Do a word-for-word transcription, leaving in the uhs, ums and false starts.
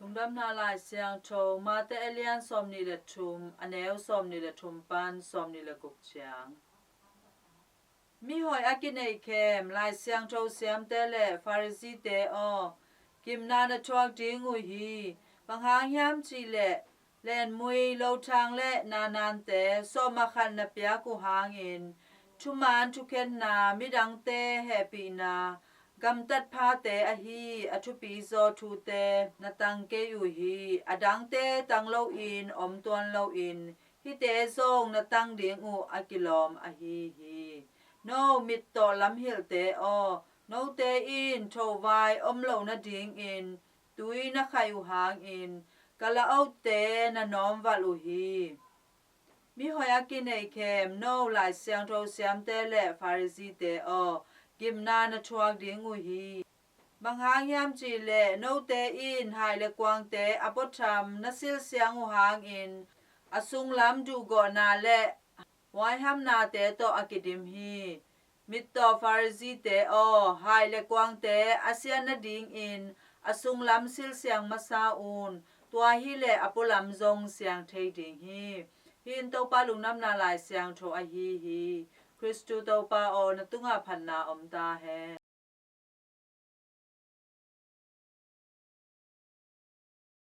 Lungdamna Lai Siangtho, Mate a lian sawmnih le thum, a neu sawmnih le thum pan sawmnih le guk ciang. Mihoih a kineihkhem Lai Siangtho siamte le Pharisee-te aw, gimna na thuak ding uh hi. Bang hang hiam cih leh lenmui, lothang le nanante sawm ah khat na piak uh hangin, thuman thukhenna, midangte hehpihna, gamtat phate ahi a thupizaw thute na tang kei uh hi. A dangte tang loin om tuan loin, hihte zong na tang ding uh a kilawm ahi hi. No mit tawh lamhilhte aw, note in thovai om loh nadingin tui na khaih uh hangin, kalaohte na nawmvalh uh hi. Mihoih a kineihkhem no Lai Siangtho siamte le Pharisee-te aw, gimna na thuak ding uh hi. Bang hang hiam cih leh note in hai le kuangte a puatham na silsiang uh hangin, a sunglam duhgawhna le huaihamnate tawh a kidim hi. Mit tawh Pharisee-te aw, hai le kuangte a sian nadingin a sunglam silsiang masa un, tua hileh a pualam zong siang thei ding hi. Hih in Topa Lungdamna Lai Siangtho ahi hi. Khristu Topa aw, na tungah phatna om ta hen.